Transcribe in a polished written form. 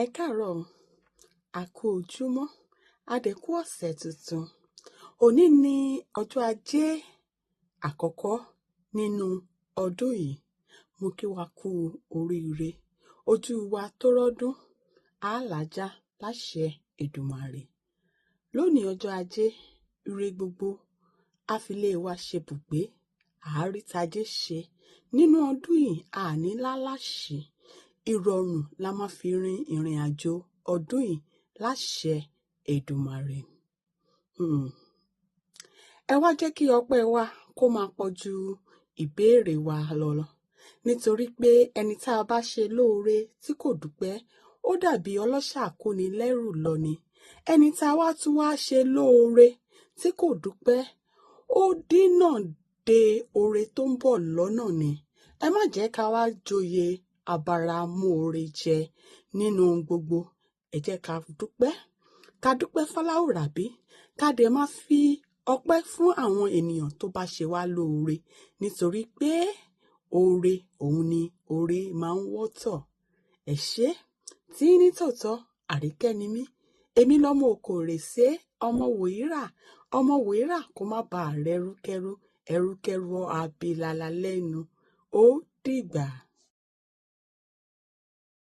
Ẹ káàárọ̀, a kú ojúmọ́, a dẹ̀ kú ọ̀sẹ̀ tuntun. Òní ni ọjọ́ ajé àkọ́kọ́ nínú ọdún yìí. Mo kí wa kú oríire. Ojú wa tó rọ́dún, á làájá láṣẹ Èdùmàrè. Lónìí ọjọ́ ajé, ire gbogbo á fi ilé wa ṣe bùgbé, àá rí tajé ṣe. Nínú ọdún yìí, a ní láláṣìí. Ìrọ̀rùn la máa fi rin ìrìn àjò ọdún yìí láṣẹ Èdùmàrè. Ẹ wá jẹ́ kí ọpẹ́ wa kó máa pọ̀ ju ìbéèrè wa lọ, nítorí pé ẹni tá a bá ṣe lóore tí kò dúpẹ́, ó dàbí ọlọ́ṣà kóni lẹ́rù lọ ni. Ẹni tá a wá tún wá ṣe lóore tí kò dúpẹ́, ó dínà de oore tó ń bọ̀ lọ́nà ni. Ẹ má jẹ́ ká wá joyè abáramóore jẹ nínú ohun gbogbo. Ẹ jẹ́ ká dúpẹ́, ká dúpẹ́ fáláùrábí, ká dẹ̀ máa fi ọpẹ́ fún àwọn ènìyàn tó bá ṣe wá lóore, nítorí pé oore òun ni oore máa ń wọ́tọ̀. Ẹ ṣé tí ní tòótọ́, Àríkẹ́ ni mí. Èmi lọ́mọ òkòrèsé, ọmọ wòírà, ọmọ wòírà kó má bàa rẹ́rúkẹ́rú, ẹrúkẹ́rú abilala lẹ́nu. Ó dìgbà.